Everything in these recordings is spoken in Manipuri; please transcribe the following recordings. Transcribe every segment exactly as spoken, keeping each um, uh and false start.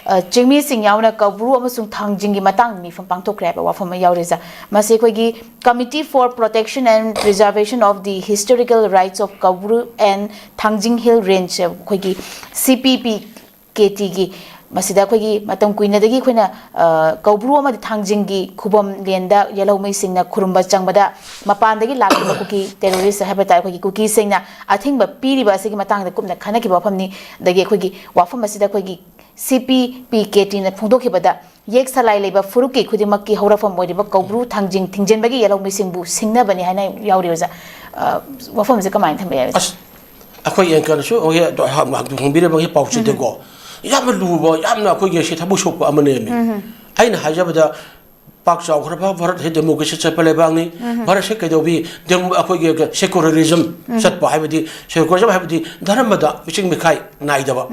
ꯑ, ꯆꯤꯡꯃꯤꯁꯤꯡ ꯌꯥꯎꯅ ꯀꯧꯕ꯭ꯔꯨ ꯑꯃꯁꯨꯡ ꯊꯥꯡꯖꯤꯡꯒꯤ ꯃꯇꯥꯡꯗ ꯃꯤꯐꯝ ꯄꯥꯡꯊꯣꯛꯈ꯭ꯔꯦ ꯍꯥꯏꯕ ꯋꯥꯐꯝ ꯑꯃ ꯌꯥꯎꯔꯤ, ꯑꯣꯖꯥ꯫ ꯃꯁꯤ ꯑꯩꯈꯣꯏꯒꯤ Committee for Protection and Preservation of the Historical Rights of Kaubru and Thangjing Hill Range, ꯑꯩꯈꯣꯏꯒꯤ C P P K T ꯒꯤ, ꯃꯁꯤꯗ ꯑꯩꯈꯣꯏꯒꯤ ꯃꯇꯝ ꯀꯨꯏꯅꯗꯒꯤ ꯑꯩꯈꯣꯏꯅ, ꯑ, ꯀꯧꯕ꯭ꯔꯨ ꯑꯃꯗꯤ ꯊꯥꯡꯖꯤꯡꯒꯤ ꯈꯨꯕꯝ ꯂꯦꯟꯗ ꯌꯦꯜꯍꯧꯃꯤꯁꯤꯡꯅ ꯈꯨꯔꯨꯝꯕ ꯆꯪꯕꯗ ꯃꯄꯥꯟꯗꯒꯤ ꯂꯥꯛꯈꯤꯕ ꯀꯨꯀꯤ terrorist ꯍꯥꯏꯕ ꯇꯥꯔꯦ, ꯑꯩꯈꯣꯏꯒꯤ ꯀꯨꯀꯤꯁꯤꯡꯅ ꯑꯊꯤꯡꯕ ꯄꯤꯔꯤꯕ ꯑꯁꯤꯒꯤ ꯃꯇꯥꯡꯗ ꯀꯨꯞꯅ ꯈꯟꯅꯈꯤꯕ ꯋꯥꯐꯝꯅꯤ꯫ ꯑꯗꯒꯤ ꯑꯩꯈꯣꯏꯒꯤ ꯋꯥꯐꯝ ꯑꯁꯤꯗ ꯑꯩꯈꯣꯏꯒꯤ C P P K T ꯅ ꯐꯣꯡꯗꯣꯛꯈꯤꯕꯗ, ꯌꯦꯛ ꯁꯂꯥꯏ ꯂꯩꯕ ꯐꯨꯔꯨꯞꯀꯤ ꯈꯨꯗꯤꯡꯃꯛꯀꯤ ꯍꯧꯔꯛꯐꯝ ꯑꯣꯏꯔꯤꯕ ꯀꯧꯕ꯭ꯔꯨ ꯊꯥꯡꯖꯤꯡ ꯊꯤꯡꯖꯤꯟꯕꯒꯤ ꯌꯦꯜꯍꯧꯃꯤꯁꯤꯡꯕꯨ ꯁꯤꯡꯅꯕꯅꯤ ꯍꯥꯏꯅ ꯌꯥꯎꯔꯤ, ꯑꯣꯖꯥ꯫ ꯑ, ꯋꯥꯐꯝꯁꯦ ꯀꯃꯥꯏꯅ ꯊꯝꯕ ꯌꯥꯏ, ꯑꯣꯖꯥ? ꯑꯁ, ꯑꯩꯈꯣꯏ anchor ꯅꯁꯨ ꯍꯧꯖꯤꯛ ꯍꯪꯕꯤꯔꯤꯕꯒꯤ ꯄꯥꯎꯆꯦꯗꯀꯣ, ꯌꯥꯝꯅ ꯂꯨꯕ, ꯌꯥꯝꯅ ꯑꯩꯈꯣꯏꯒꯤ ꯁꯤ ꯊꯕꯛ ꯁꯣꯛꯄ ꯑꯃꯅꯦꯃꯤ꯫ ꯑꯩꯅ ꯍꯥꯏꯖꯕꯗ, ꯄꯥꯛ ꯆꯥꯎꯈ꯭ꯔꯕ ꯚꯥꯔꯠ ꯍꯦ democracy ꯆꯠꯄ ꯂꯩꯕꯥꯛꯅꯤ꯫ ꯚꯥꯔꯠꯁꯦ ꯀꯩꯗꯧꯕꯤ dem-, ꯑꯩꯈꯣꯏꯒꯤ secularism ꯆꯠꯄ ꯍꯥꯏꯕꯗꯤ, secularism ꯍꯥꯏꯕꯗꯤ ꯙꯔꯃꯗ ꯃꯤꯆꯤꯡ ꯃꯤꯈꯥꯏ ꯅꯥꯏꯗꯕ꯫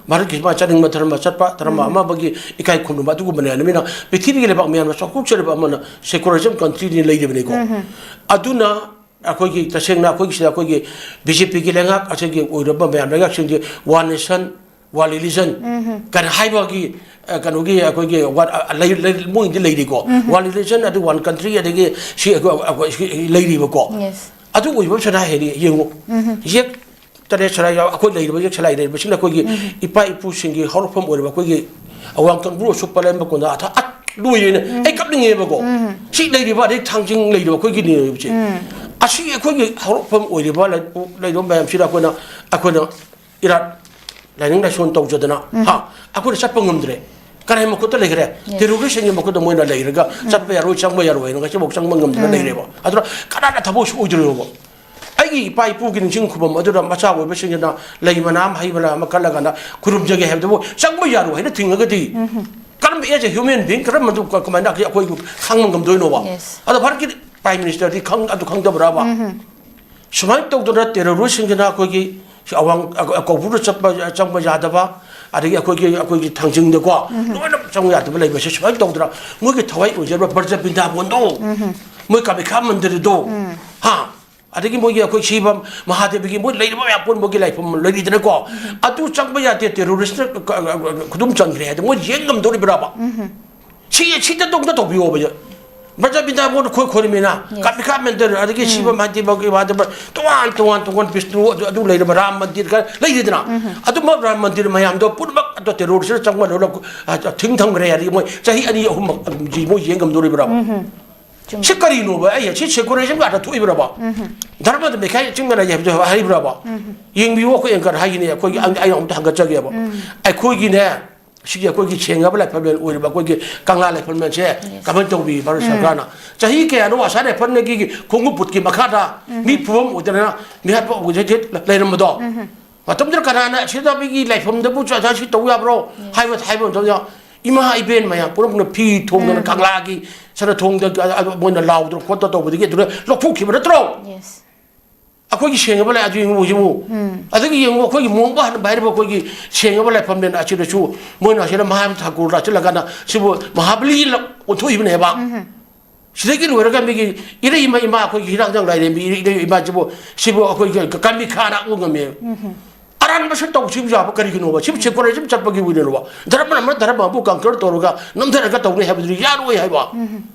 ꯚꯥꯔꯠꯀꯤ ꯃꯥ ꯆꯠꯅꯤꯡꯕ ꯙꯔꯃ ꯆꯠꯄ, ꯙꯔꯃ ꯑꯃ ꯑꯃꯒꯤ ꯏꯀꯥꯏ ꯈꯨꯝꯅꯕ, ꯑꯗꯨꯒꯨꯝꯕꯅꯦ꯫ ꯑꯗꯨꯅ ꯃꯤꯅ, ꯄ꯭ꯔꯤꯊꯤꯕꯤꯒꯤ ꯂꯩꯕꯥꯛ ꯃꯌꯥꯝꯅ ꯆꯥꯎꯊꯣꯛꯆꯔꯤꯕ ꯑꯃꯅ secularism country ꯅꯤ ꯂꯩꯔꯤꯕꯅꯤꯀꯣ꯫ ꯑꯗꯨꯅ ꯑꯩꯈꯣꯏꯒꯤ ꯇꯁꯦꯡꯅ ꯑꯩꯈꯣꯏꯒꯤ ꯁꯤꯗ ꯑꯩꯈꯣꯏꯒꯤ B J P ꯒꯤ ꯂꯩꯉꯥꯛ ꯑꯁꯤꯒꯤ ꯑꯣꯏꯔꯕ ꯃꯌꯥꯝ ꯂꯩꯉꯥꯛꯁꯤꯡꯁꯤ one nation, one religion ꯀꯅ ꯍꯥꯏꯕꯒꯤ, ꯑ, ꯀꯩꯅꯣꯒꯤ ꯑꯩꯈꯣꯏꯒꯤ ꯋꯥ-, ꯑ, ꯂꯩ-, ꯂꯩ-, ꯃꯣꯏꯒꯤꯗꯤ ꯂꯩꯔꯤꯀꯣ꯫ One religion, ꯑꯗꯨ one country, ꯑꯗꯒꯤ ꯁꯤ ꯑꯩꯈꯣꯏ, ꯑꯩꯈꯣꯏ ꯁꯤ ꯂꯩꯔꯤꯕꯀꯣ꯫ Yes. ꯑꯗꯨ ꯑꯣꯏꯕ ꯁꯅꯥ ꯍꯦꯔꯤ ꯌꯦꯡꯉꯨ꯫ ꯌꯦꯛ ꯇꯔꯦꯠ ꯁꯅꯥ ꯌꯥꯎ-, ꯑꯩꯈꯣꯏ ꯂꯩꯔꯤꯕ ꯌꯦꯛ ꯁꯂꯥꯏ ꯂꯩꯔꯤꯕꯁꯤꯡꯅ ꯑꯩꯈꯣꯏꯒꯤ ꯏꯄꯥ ꯏꯄꯨꯁꯤꯡꯒꯤ ꯍꯧꯔꯛꯐꯝ ꯑꯣꯏꯔꯤꯕ ꯑꯩꯈꯣꯏꯒꯤ ꯑꯋꯥꯡ ꯀꯪꯕ꯭ꯔꯨ ꯑꯁꯨꯛ ꯄꯂꯦꯝꯕ ꯀꯣꯟꯗ ꯑꯊꯥ-, ꯑꯠ-, ꯂꯣꯏꯔꯦꯅꯦ꯫ ꯑꯩ ꯀꯞꯅꯤꯡꯉꯦꯕꯀꯣ꯫ ꯁꯤ ꯂꯩꯔꯤꯕ ꯑꯗꯩ ꯊꯥꯡꯖꯤꯡ ꯂꯩꯔꯤꯕ ꯑꯩꯈꯣꯏꯒꯤ ꯂꯩꯔꯤꯕꯁꯦ꯫ ꯑꯁꯤ ꯑꯩꯈꯣꯏꯒꯤ ꯍꯧꯔꯛꯐꯝ ꯑꯣꯏꯔꯤꯕ ꯂꯩ-, ꯂꯩꯔꯤꯕ ꯃꯌꯥꯝꯁꯤꯗ ꯑꯩꯈꯣꯏꯅ, ꯑꯩꯈꯣꯏꯅ ꯏꯔꯥꯠ ꯂꯥꯏꯅꯤꯡ ꯂꯥꯏꯁꯣꯟ ꯇꯧꯖꯗꯅ, ꯍꯥ, ꯑꯩꯈꯣꯏꯅ ꯆꯠꯄ ꯉꯝꯗ꯭ꯔꯦ꯫ ꯀꯅꯥꯏ ꯃꯈꯨꯠꯇ ꯂꯩꯈ꯭ꯔꯦ? Yes. Terrorist ꯁꯤꯡꯒꯤ ꯃꯈꯨꯠꯇ ꯃꯣꯏꯅ ꯂꯩꯔꯒ ꯆꯠꯄ ꯌꯥꯔꯣꯏ, ꯆꯪꯕ ꯌꯥꯔꯣꯏ ꯍꯥꯏꯅ ꯉꯁꯤꯐꯥꯎ ꯆꯪꯕ ꯉꯝꯗꯅ ꯂꯩꯔꯦꯕ꯫ ꯑꯗꯨꯅ ꯀꯅꯥꯅ ꯊꯕꯛ ꯁꯨ ꯑꯣꯏꯗꯣꯏꯅꯣꯕ? ꯑꯩꯒꯤ ꯏꯄꯥ ꯏꯄꯨꯒꯤ ꯅꯤꯡꯁꯤꯡ ꯈꯨꯕꯝ ꯑꯗꯨꯗ ꯃꯆꯥ ꯑꯣꯏꯕꯁꯤꯡꯁꯤꯅ ꯂꯩ ꯃꯅꯥ ꯑꯃ, ꯍꯩ ꯃꯅꯥ ꯑꯃ ꯀꯠꯂꯀꯥꯟꯗ ꯈꯨꯔꯨꯝꯖꯒꯦ ꯍꯥꯏꯕꯗꯨꯕꯨ ꯆꯪꯕ ꯌꯥꯔꯣꯏ ꯍꯥꯏꯅ ꯊꯤꯡꯉꯒꯗꯤ, ꯀꯔꯝꯕ, as a human being, ꯀꯔꯝꯕ ꯑꯗꯨ ꯀ-, ꯀꯃꯥꯏꯅ ꯑꯩꯈꯣꯏ, ꯑꯩꯈꯣꯏꯕꯨ ꯈꯪꯕ ꯉꯝꯗꯣꯏꯅꯣꯕ? Yes. ꯑꯗꯣ ꯚꯥꯔꯠꯀꯤ Prime Minister ꯗꯤ ꯈꯪ-, ꯑꯗꯨ ꯈꯪꯗꯕ꯭ꯔꯕ? ꯁꯨꯃꯥꯏꯅ ꯇꯧꯗꯅ terrorist ꯁꯤꯡꯁꯤꯅ ꯑꯩꯈꯣꯏꯒꯤ ꯁꯤ ꯑꯋꯥꯡ, ꯑ-, ꯀꯧꯕ꯭ꯔꯨꯗ ꯆꯠꯄ, ꯆꯪꯕ ꯌꯥꯗꯕ, ꯑꯗꯒꯤ ꯑꯩꯈꯣꯏꯒꯤ, ꯑꯩꯈꯣꯏꯒꯤ ꯊꯥꯡꯖꯤꯡꯗꯀꯣ, ꯂꯣꯏꯅ ꯆꯪꯕ ꯌꯥꯗꯕ ꯂꯩꯕꯁꯦ ꯁꯨꯃꯥꯏꯅ ꯇꯧꯗꯅ ꯃꯣꯏꯒꯤ ꯊꯋꯥꯏ ꯑꯣꯏꯖꯔꯕ ꯕ꯭ꯔꯖ ꯕ꯭ꯔꯤꯟꯗꯥꯕꯣꯟꯗꯣ, ꯃꯣꯏ ꯀꯥꯃꯤꯈꯥ ꯃꯟꯗꯤꯔꯗꯣ, ꯍꯥ, ꯑꯗꯒꯤ ꯃꯣꯏꯒꯤ ꯑꯩꯈꯣꯏ ꯁꯤꯕ ꯃꯍꯥꯗꯦꯕꯒꯤ ꯃꯣꯏ ꯂꯩꯔꯤꯕ ꯃꯌꯥꯝ ꯄꯨꯝꯅꯃꯛꯀꯤ ꯂꯥꯏꯐꯝ ꯂꯩꯔꯤꯗꯅꯀꯣ꯫ ꯑꯗꯨ ꯆꯪꯕ ꯌꯥꯗꯦ, ꯇꯦꯔꯣꯔꯤꯁꯅ ꯈꯨꯗꯨꯝ ꯆꯟꯈ꯭ꯔꯦ ꯍꯥꯏꯗꯤ ꯃꯣꯏ ꯌꯦꯡ ꯉꯝꯗꯣꯔꯤꯕ꯭ꯔꯕ? ꯁꯤ ꯁꯤꯗ ꯇꯧꯗ ꯇꯧꯕꯤꯌꯣꯕ꯫ ꯕ꯭ꯔꯖ ꯕꯤꯟꯗꯥꯕꯣꯟ ꯑꯩꯈꯣꯏ ꯈꯣꯏꯔꯝꯃꯤꯅ, ꯀꯥꯃꯤꯈꯥ ꯃꯟꯗꯤꯔ, ꯑꯗꯒꯤ ꯁꯤꯕ ꯃꯍꯥꯗꯦꯕꯒꯤ ꯃꯍꯥꯗꯦꯕ, ꯇꯣꯉꯥꯟ ꯇꯣꯉꯥꯟ ꯇꯣꯉꯥꯟ ꯕꯤꯁꯅꯨ ꯑꯗꯨ ꯑꯗꯨ ꯂꯩꯔꯕ, ꯔꯥꯝ ꯃꯟꯗꯤꯔ ꯈꯔ ꯂꯩꯔꯤꯗꯅ꯫ ꯑꯗꯨꯝꯕ ꯔꯥꯝ ꯃꯟꯗꯤꯔ ꯃꯌꯥꯝꯗꯣ ꯄꯨꯝꯅꯃꯛ ꯑꯗꯣ ꯇꯦꯔꯣꯔꯤꯁꯅ ꯆꯪꯕ ꯂꯣꯏꯅ ꯊꯤꯡ ꯊꯝꯈ꯭ꯔꯦ ꯍꯥꯏꯔꯗꯤ ꯃꯣꯏ ꯆꯍꯤ ꯑꯅꯤ ꯑꯍꯨꯝꯃꯛ ꯑꯗꯨꯝ ꯃꯣꯏ ꯌꯦꯡ ꯉꯝꯗꯣꯔꯤꯕ꯭ꯔꯕ? ꯁꯤ ꯀꯔꯤꯅꯣꯕ? ꯑꯩ ꯁꯤ ꯁꯦꯀꯨꯂꯔꯤꯖꯝꯒ ꯑꯥꯗ ꯊꯣꯛꯏꯕ꯭ꯔꯕ? ꯙꯔꯃꯗ ꯃꯩꯈꯥꯏ ꯆꯤꯡꯒꯅꯤ ꯍꯥꯏꯕꯗꯨ ꯍꯥꯏꯔꯤꯕ꯭ꯔꯕ? ꯌꯦꯡꯕꯤꯌꯨ, ꯑꯩꯈꯣꯏ ꯑꯦꯡꯀꯔ ꯍꯥꯏꯒꯅꯤ, ꯑꯩꯈꯣꯏꯒꯤ ꯑꯩ ꯑꯃꯨꯛꯇ ꯍꯪꯒꯠꯆꯒꯦꯕ꯫ ꯑꯩꯈꯣꯏꯒꯤꯅꯦ, ꯁꯤꯒꯤ ꯑꯩꯈꯣꯏꯒꯤ ꯁꯦꯡꯉꯕ ꯂꯥꯏꯐꯝꯂꯦꯟ ꯑꯣꯏꯔꯤꯕ ꯑꯩꯈꯣꯏꯒꯤ ꯀꯪꯂꯥ ꯂꯥꯏꯐꯝꯂꯦꯟꯁꯦ ꯀꯃꯥꯏꯅ ꯇꯧꯕꯤ ꯚꯥꯔꯠ ꯁꯔꯀꯥꯔꯅ? ꯆꯍꯤ ꯀꯌꯥꯅꯣ ꯑꯁꯥ ꯂꯥꯏꯐꯝꯗꯒꯤ ꯈꯣꯡꯎꯞ ꯄꯨꯠꯀꯤ ꯃꯈꯥꯗ ꯃꯤ ꯐꯨꯐꯝ ꯑꯣꯏꯗꯅ ꯃꯤꯍꯥꯠꯄ ꯑꯣꯏꯖꯗꯦ ꯂꯩꯔꯝꯕꯗꯣ? ꯃꯇꯝꯗꯨꯗ ꯀꯅꯥꯅ ꯁꯤꯗ ꯃꯤꯒꯤ ꯂꯥꯏꯐꯝꯗꯕꯨ ꯆꯥ ꯆꯥ ꯁꯤ ꯇꯧ ꯌꯥꯕ꯭ꯔꯣ ꯍꯥꯏꯕ ꯍꯥꯏꯕ ꯃꯇꯝꯗ ꯏꯃꯥ ꯏꯕꯦꯟ ꯃꯌꯥꯝ ꯄꯨꯝꯅꯃꯛꯅ ꯐꯤ ꯊꯣꯡꯗꯅ ꯀꯪꯂꯥꯒꯤ ꯁꯅꯥ ꯊꯣꯡꯗ ꯃꯣꯏꯅ ꯂꯥꯎꯗꯅ ꯈꯣꯠꯇꯅ ꯇꯧꯕꯗꯒꯤ ꯑꯗꯨꯗ ꯂꯧꯊꯣꯛꯈꯤꯕ ꯅꯠꯇ꯭ꯔꯣ? ꯑꯩꯈꯣꯏꯒꯤ ꯁꯦꯡꯉꯕ ꯂꯥꯏ ꯑꯗꯨ ꯌꯦꯡꯉꯨ ꯍꯧꯖꯤꯛ꯫ ꯑꯗꯒꯤ ꯌꯦꯡꯉꯨ, ꯑꯩꯈꯣꯏꯒꯤ ꯃꯣꯡꯕ ꯍꯟꯕ ꯍꯥꯏꯔꯤꯕ ꯑꯩꯈꯣꯏꯒꯤ ꯁꯦꯡꯉꯕ ꯂꯥꯏꯐꯝꯂꯦꯟ ꯑꯁꯤꯗꯁꯨ ꯃꯣꯏꯅ ꯑꯁꯤꯗ ꯃꯍꯥ ꯊꯥꯀꯨꯔ ꯂꯥꯛꯁꯤꯜꯂꯀꯥꯟꯗ ꯁꯤꯕꯨ ꯃꯍꯥꯕꯂꯤ ꯑꯣꯟꯊꯣꯛꯏꯕꯅꯦꯕ꯫ ꯁꯤꯗꯒꯤ ꯂꯣꯏꯔꯒ ꯃꯤꯒꯤ ꯏꯔꯩ ꯏꯃꯥ, ꯏꯃꯥ ꯑꯩꯈꯣꯏꯒꯤ ꯍꯤꯗꯥꯛ ꯍꯤꯗꯥꯡ ꯂꯥꯏꯔꯦꯝꯕꯤ ꯏꯔꯩ ꯏꯃꯥ ꯏꯃꯥꯁꯤꯕꯨ ꯁꯤꯕꯨ ꯑꯩꯈꯣꯏꯒꯤ ꯀꯥꯃꯤꯈꯥꯅ ꯎ ꯉꯝꯃꯦ꯫ ꯑꯔꯥꯟꯕꯁꯨ ꯇꯧꯁꯤꯕ ꯌꯥꯕ ꯀꯔꯤꯒꯤꯅꯣꯕ? ꯁꯤꯕꯨ ꯁꯦꯀꯨꯂꯔꯤꯖꯝ ꯆꯠꯄꯒꯤ ꯑꯣꯏꯅꯔꯣꯕ? ꯙꯔꯃ ꯑꯃ ꯙꯔꯃ ꯑꯃꯕꯨ ꯀꯟꯀꯔ ꯇꯧꯔꯒ ꯅꯝꯊꯔꯒ ꯇꯧꯅꯤ ꯍꯥꯏꯕꯗꯨꯗꯤ ꯌꯥꯔꯣꯏ ꯍꯥꯏꯕ꯫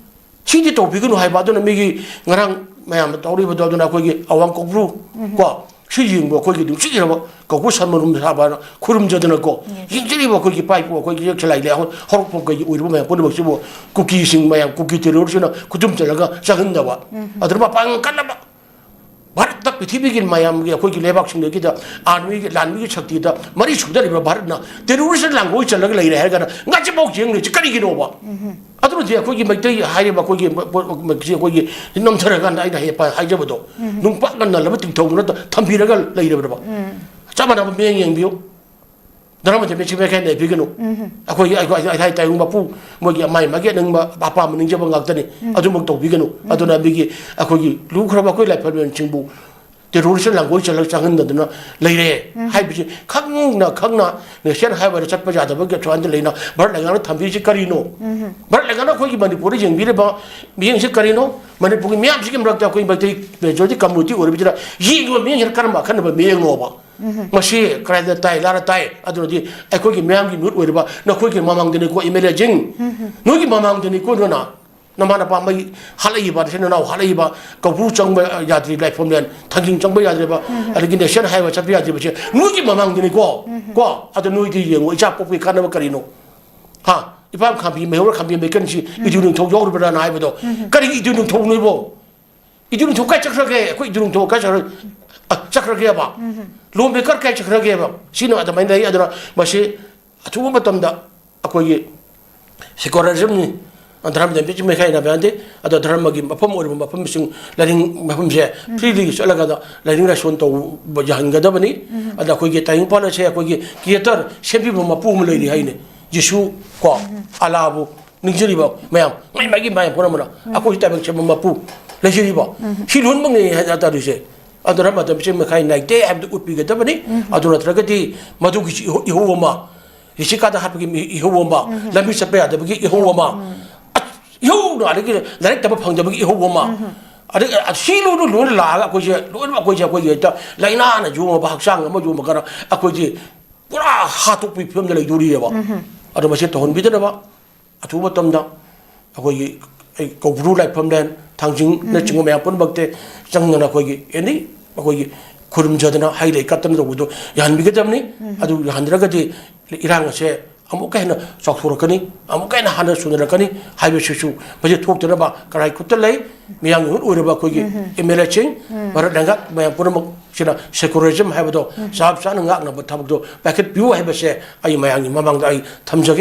ꯁꯤꯗꯤ ꯇꯧꯕꯤꯒꯅꯨ ꯍꯥꯏꯕ꯫ ꯑꯗꯨꯅ ꯃꯤꯒꯤ ꯉꯔꯥꯡ ꯃꯌꯥꯝꯅ ꯇꯧꯔꯤꯕꯗꯣ, ꯑꯗꯨꯅ ꯑꯩꯈꯣꯏꯒꯤ ꯑꯋꯥꯡ ꯀꯧꯕ꯭ꯔꯨ ꯀꯣ, ꯁꯤ ꯌꯦꯡꯕ ꯑꯩꯈꯣꯏꯒꯤ ꯅꯨꯡꯁꯤꯈ꯭ꯔꯕ ꯀꯧꯕ꯭ꯔꯨ ꯁꯟꯃꯔꯨꯝ ꯁꯥꯕꯅ ꯈꯨꯔꯨꯝꯖꯗꯅꯀꯣ, ꯌꯦꯡꯖꯔꯤꯕ ꯑꯩꯈꯣꯏꯒꯤ ꯏꯄꯥ ꯏꯄꯨ, ꯑꯩꯈꯣꯏꯒꯤ ꯏꯔꯦꯛ ꯁꯂꯥꯏ ꯂꯩ ꯍꯧꯔꯛꯐꯝ ꯀꯩꯒꯤ ꯑꯣꯏꯔꯤꯕ ꯃꯌꯥꯝ ꯄꯨꯝꯅꯃꯛꯁꯤꯕꯨ ꯀꯨꯀꯤꯁꯤꯡ ꯃꯌꯥꯝ, ꯀꯨꯀꯤ ꯇꯦꯔꯣꯔꯁꯤꯡꯅ ꯈꯨꯗꯨꯝ ꯆꯜꯂꯒ ꯆꯪꯍꯟꯗꯕ, ꯑꯗꯨꯅ ꯃꯄꯥꯡꯒꯜ ꯀꯟꯅꯕ ꯚꯥꯔꯠꯇ ꯄ꯭ꯔꯤꯊꯤꯕꯤꯒꯤ ꯃꯌꯥꯝꯒꯤ ꯑꯩꯈꯣꯏꯒꯤ ꯂꯩꯕꯥꯛꯁꯤꯡꯗꯒꯤꯗ ꯑꯥꯔꯃꯤꯒꯤ, ꯂꯥꯟꯃꯤꯒꯤ ꯁꯛꯇꯤꯗ ꯃꯔꯤ ꯁꯨꯗꯔꯤꯕ ꯚꯥꯔꯠꯅ ꯇꯦꯔꯣꯔꯤꯁ ꯂꯥꯡꯒꯣꯏ ꯆꯜꯂꯒ ꯂꯩꯔꯦ ꯍꯥꯏꯔꯒꯅ ꯉꯥꯆꯤꯐꯥꯎ ꯆꯦꯡ ꯂꯩꯁꯤ ꯀꯔꯤꯒꯤꯅꯣꯕ? ꯑꯗꯨꯅꯗꯤ ꯑꯩꯈꯣꯏꯒꯤ ꯃꯩꯇꯩ ꯍꯥꯏꯔꯤꯕ ꯑꯩꯈꯣꯏꯒꯤ ꯃ-, ꯃ-, ꯃ-, ꯑꯩꯈꯣꯏꯒꯤ ꯅꯝꯊꯔꯀꯥꯟꯗ ꯑꯩꯅ ꯍꯦꯛ ꯍꯥꯏꯖꯕꯗꯣ, ꯅꯨꯡꯄꯥꯛꯅ ꯅꯜꯂꯕ ꯇꯤꯡꯊꯧꯗꯨꯅ ꯊꯝꯕꯤꯔꯒ ꯂꯩꯔꯕꯅꯦꯕ꯫ ꯆꯞ ꯃꯥꯟꯅꯕ ꯃꯤꯠꯌꯦꯡ ꯌꯦꯡꯕꯤꯌꯨ꯫ ꯙꯔꯃ ꯆꯠꯃꯤꯠꯁꯤ ꯃꯥꯏꯀꯩ ꯅꯥꯏꯕꯤꯒꯅꯨ꯫ ꯑꯩꯈꯣꯏꯒꯤ ꯑꯩꯈꯣꯏ ꯑꯩ ꯍꯥꯏ ꯇꯥꯏꯕꯪ ꯃꯄꯨ, ꯃꯣꯏꯒꯤ ꯃꯥꯏ ꯃꯥꯒꯤ ꯑꯅꯤꯡꯕ ꯑꯄꯥꯝꯕ ꯅꯤꯡꯖꯕ ꯉꯥꯛꯇꯅꯤ꯫ ꯑꯗꯨꯃꯛ ꯇꯧꯕꯤꯒꯅꯨ꯫ ꯑꯗꯨꯅ ꯃꯤꯒꯤ ꯑꯩꯈꯣꯏꯒꯤ ꯂꯨꯈ꯭ꯔꯕ ꯑꯩꯈꯣꯏ ꯂꯥꯏꯐꯝꯂꯦꯟꯁꯤꯡꯕꯨ ꯇꯦꯔꯣꯔꯤꯁ ꯂꯥꯡꯒꯣꯏ ꯆꯠꯂꯒ ꯆꯪꯍꯟꯗꯗꯅ ꯂꯩꯔꯦ ꯍꯥꯏꯕꯁꯤ ꯈꯪꯅ ꯈꯪꯅ ꯅꯦꯁꯅꯦꯜ ꯍꯥꯏꯋꯦꯗ ꯆꯠꯄ ꯌꯥꯗꯕꯒꯤ ꯊꯧꯔꯥꯡꯗ ꯂꯩꯅ ꯚꯥꯔꯠ ꯂꯩꯉꯥꯛꯅ ꯊꯝꯕꯤꯔꯤꯁꯤ ꯀꯔꯤꯅꯣ? ꯚꯥꯔꯠ ꯂꯩꯉꯥꯛꯅ ꯑꯩꯈꯣꯏꯒꯤ ꯃꯅꯤꯄꯨꯔꯗ ꯌꯦꯡꯕꯤꯔꯤꯕ ꯃꯤꯠꯌꯦꯡꯁꯤ ꯀꯔꯤꯅꯣ? ꯃꯅꯤꯄꯨꯔꯒꯤ ꯃꯤꯌꯥꯝꯁꯤꯒꯤ ꯃꯔꯛꯇ ꯑꯩꯈꯣꯏ ꯃꯩꯇꯩ ꯃꯦꯖꯣꯔꯤꯇꯤ ꯀꯝꯃ꯭ꯌꯨꯅꯤꯇꯤ ꯑꯣꯏꯔꯤꯕꯁꯤꯗ ꯌꯦꯡꯉꯤꯕ ꯃꯤꯠꯌꯦꯡꯁꯤꯅ ꯀꯔꯝꯕ ꯑꯈꯟꯅꯕ ꯃꯤꯠꯌꯦꯡꯅꯣꯕ? ꯃꯁꯤ ꯀꯗꯥꯏꯗ ꯇꯥꯏ, ꯂꯥꯔ ꯇꯥꯏ꯫ ꯑꯗꯨꯅꯗꯤ ꯑꯩꯈꯣꯏꯒꯤ ꯃꯤꯌꯥꯝꯒꯤ ꯃꯤꯍꯨꯠ ꯑꯣꯏꯔꯤꯕ ꯅꯈꯣꯏꯒꯤ ꯃꯃꯥꯡꯗꯅꯤꯀꯣ, ꯑꯦꯝ ꯑꯦꯜ ꯑꯦꯁꯤꯡ, ꯅꯣꯏꯒꯤ ꯃꯃꯥꯡꯗꯅꯤꯀꯣ꯫ ꯑꯗꯨꯅ ꯅꯃꯥ ꯅꯄꯥ ꯃꯩ ꯍꯥꯠꯂꯛꯏꯕ, ꯅꯆꯤꯟ ꯅꯅꯥꯎ ꯍꯥꯠꯂꯛꯏꯕ, ꯀꯧꯕ꯭ꯔꯨ ꯆꯪꯕ ꯌꯥꯗ꯭ꯔꯤ, ꯂꯥꯏꯐꯝꯂꯦꯟ ꯊꯥꯡꯖꯤꯡ ꯆꯪꯕ ꯌꯥꯗ꯭ꯔꯤꯕ, ꯑꯗꯒꯤ ꯅꯦꯁꯅꯦꯜ ꯍꯥꯏꯋꯦ ꯆꯠꯄ ꯌꯥꯗ꯭ꯔꯤꯕꯁꯦ ꯅꯣꯏꯒꯤ ꯃꯃꯥꯡꯗꯅꯤꯀꯣ꯫ ꯀꯣ? ꯑꯗꯣ ꯅꯣꯏꯗꯤ ꯌꯦꯡꯉꯣ, ꯏꯆꯥ ꯄꯣꯛꯄꯒꯤ ꯀꯥꯟꯅꯕ ꯀꯔꯤꯅꯣ? ꯍꯥ? ꯏꯄꯥꯝ ꯈꯥꯝꯕꯤ, ꯃꯩꯍꯧꯔ ꯈꯥꯝꯕꯤ ꯃꯩꯀꯟꯁꯤ ꯏꯗꯨ ꯅꯤꯡꯊꯧ ꯌꯥꯎꯔꯤꯕ꯭ꯔꯥꯅ ꯍꯥꯏꯕꯗꯣ, ꯀꯔꯤꯒꯤ ꯏꯗꯨ ꯅꯤꯡꯊꯧ ꯅꯣꯏꯕꯣ? ꯏꯗꯨ ꯅꯤꯡꯊꯧ ꯀꯥꯏ ꯆꯠꯈ꯭ꯔꯒꯦ? ꯑꯩꯈꯣꯏ ꯏꯗꯨ ꯅꯤꯡꯊꯧ ꯀꯥꯏ ꯆꯠꯈ꯭ꯔ-, ꯑ, ꯆꯠꯈ꯭ꯔꯒꯦꯕ? ꯂꯣ ꯃꯦꯀꯔ ꯀꯥꯏ ꯆꯠꯈ꯭ꯔꯒꯦꯕ? ꯁꯤꯅ ꯑꯗꯨꯃꯥꯏꯅ ꯂꯩ꯫ ꯑꯗꯨꯅ ꯃꯁꯤ ꯑꯊꯨꯕ ꯃꯇꯝꯗ ꯑꯩꯈꯣꯏꯒꯤ ꯁꯦꯀꯨꯂꯔꯤꯖꯝꯅꯤ, ꯙꯔꯃ ꯗꯝꯕꯤꯁꯤ ꯃꯩꯈꯥꯏꯅꯕ ꯌꯥꯗꯦ꯫ ꯑꯗꯣ ꯙꯔꯃꯒꯤ ꯃꯐꯝ ꯑꯣꯏꯔꯤꯕ ꯃꯐꯝꯁꯤꯡ, ꯂꯥꯏꯅꯤꯡ ꯃꯐꯝꯁꯦ ꯐ꯭ꯔꯤꯗꯒꯤ ꯆꯠꯂꯒ ꯂꯥꯏꯅꯤꯡ ꯂꯥꯏꯁꯣꯟ ꯇꯧꯕ ꯌꯥꯍꯟꯒꯗꯕꯅꯤ꯫ ꯑꯗ ꯑꯩꯈꯣꯏꯒꯤ ꯇꯥꯏꯕꯪꯄꯥꯟ ꯑꯁꯦ ꯑꯩꯈꯣꯏꯒꯤ ꯀ꯭ꯔꯤꯌꯦꯇꯔ, ꯁꯦꯝꯕꯤꯕ ꯃꯄꯨ ꯑꯃ ꯂꯩꯔꯤ ꯍꯥꯏꯅꯦ, ꯖꯤꯁꯨ ꯀꯣ, ꯑꯂꯥꯕꯨ ꯅꯤꯡꯖꯔꯤꯕ ꯃꯌꯥꯝ, ꯃꯥꯏ ꯃꯥꯒꯤ ꯃꯌꯥꯝ ꯄꯨꯝꯅꯃꯛꯅ ꯑꯩꯈꯣꯏꯁꯤ ꯇꯥꯏꯕꯪ ꯁꯦꯝꯕ ꯃꯄꯨ ꯂꯩꯖꯔꯤꯕ, ꯁꯤ ꯂꯣꯏꯅꯃꯛꯅꯤ ꯍꯥꯏ ꯇꯥꯔꯤꯁꯦ꯫ ꯑꯗꯨꯅ ꯃꯇꯝꯁꯦ ꯃꯈꯥꯏ ꯅꯥꯏꯗꯦ ꯍꯥꯏꯕꯗꯨ ꯎꯠꯄꯤꯒꯗꯕꯅꯤ꯫ ꯑꯗꯨ ꯅꯠꯇ꯭ꯔꯒꯗꯤ ꯃꯗꯨꯒꯤꯁꯨ ꯏꯍꯧ-, ꯏꯍꯧ ꯑꯃ, ꯔꯤꯁꯤꯀꯥꯗ ꯍꯥꯠꯄꯒꯤ ꯃꯤ-, ꯏꯍꯧ ꯑꯃ, ꯂꯝꯕꯤ ꯆꯠꯄ ꯌꯥꯗꯕꯒꯤ ꯏꯍꯧ ꯑꯃ, ꯑ-, ꯏꯍꯧꯅ ꯑꯗꯒꯤ ꯂꯥꯏꯔꯤꯛ ꯇꯝꯕ ꯐꯪꯗꯕꯒꯤ ꯏꯍꯧ ꯑꯃ, ꯑꯗꯒꯤ ꯑꯁꯤ ꯂꯣꯏꯅ ꯂꯣꯏꯅ ꯂꯥꯛꯑꯒ ꯑꯩꯈꯣꯏꯁꯦ ꯂꯣꯏꯅꯃꯛ ꯑꯩꯈꯣꯏꯁꯦ ꯑꯩꯈꯣꯏꯒꯤ ꯍꯦꯛꯇ ꯂꯥꯏꯅꯥꯅ ꯌꯣꯝꯃꯕ, ꯍꯛꯆꯥꯡ ꯑꯃ ꯌꯣꯝꯃꯒꯅ ꯑꯩꯈꯣꯏꯁꯦ ꯄꯨꯔꯥ ꯍꯥꯠꯇꯣꯛꯄꯒꯤ ꯐꯤꯕꯝꯗ ꯂꯩꯗꯣꯔꯤꯑꯕ꯫ ꯑꯗꯣ ꯃꯁꯤ ꯇꯧꯍꯟꯕꯤꯗꯅꯕ ꯑꯊꯨꯕ ꯃꯇꯝꯗ ꯑꯩꯈꯣꯏꯒꯤ, ꯑꯩ ꯀꯧꯕ꯭ꯔꯨ ꯂꯥꯏꯐꯝꯂꯦꯟ, ꯊꯥꯡꯖꯤꯡꯅꯆꯤꯡꯕ ꯃꯌꯥꯝ ꯄꯨꯝꯅꯃꯛꯇ ꯆꯪꯗꯅ ꯑꯩꯈꯣꯏꯒꯤ ꯑꯦꯅꯤ ꯑꯩꯈꯣꯏꯒꯤ ꯈꯨꯔꯨꯝꯖꯗꯅ ꯍꯩ ꯂꯩ ꯀꯠꯇꯅ ꯇꯧꯕꯗꯣ ꯌꯥꯍꯟꯕꯤꯒꯗꯕꯅꯤ꯫ ꯑꯗꯨ ꯌꯥꯍꯟꯗ꯭ꯔꯒꯗꯤ ꯏꯔꯥꯡ ꯑꯁꯦ ꯑꯃꯨꯛꯀ ꯍꯦꯟꯅ ꯆꯥꯎꯊꯣꯔꯛꯀꯅꯤ, ꯑꯃꯨꯛꯀ ꯍꯦꯟꯅ ꯍꯥꯟꯅ ꯁꯣꯟꯅꯔꯛꯀꯅꯤ ꯍꯥꯏꯕꯁꯤꯁꯨ ꯃꯁꯤ ꯊꯣꯛꯇꯅꯕ ꯀꯔꯥꯏ ꯈꯨꯠꯇ ꯂꯩ꯫ ꯃꯤꯌꯥꯝꯒꯤ ꯃꯍꯨꯠ ꯑꯣꯏꯔꯕ ꯑꯩꯈꯣꯏꯒꯤ ꯑꯦꯝ ꯑꯦꯜ ꯑꯦꯁꯤꯡ, ꯚꯥꯔꯠ ꯂꯩꯉꯥꯛ ꯃꯌꯥꯝ ꯄꯨꯝꯅꯃꯛꯁꯤꯅ ꯁꯦꯀꯨꯂꯔꯤꯖꯝ ꯍꯥꯏꯕꯗꯣ ꯆꯞ ꯆꯥꯅ ꯉꯥꯛꯅꯕ ꯊꯕꯛꯇꯣ ꯄꯥꯏꯈꯠꯄꯤꯌꯨ ꯍꯥꯏꯕꯁꯦ ꯑꯩ ꯃꯌꯥꯝꯒꯤ ꯃꯃꯥꯡꯗ ꯑꯩ ꯊꯝꯖꯒꯦ꯫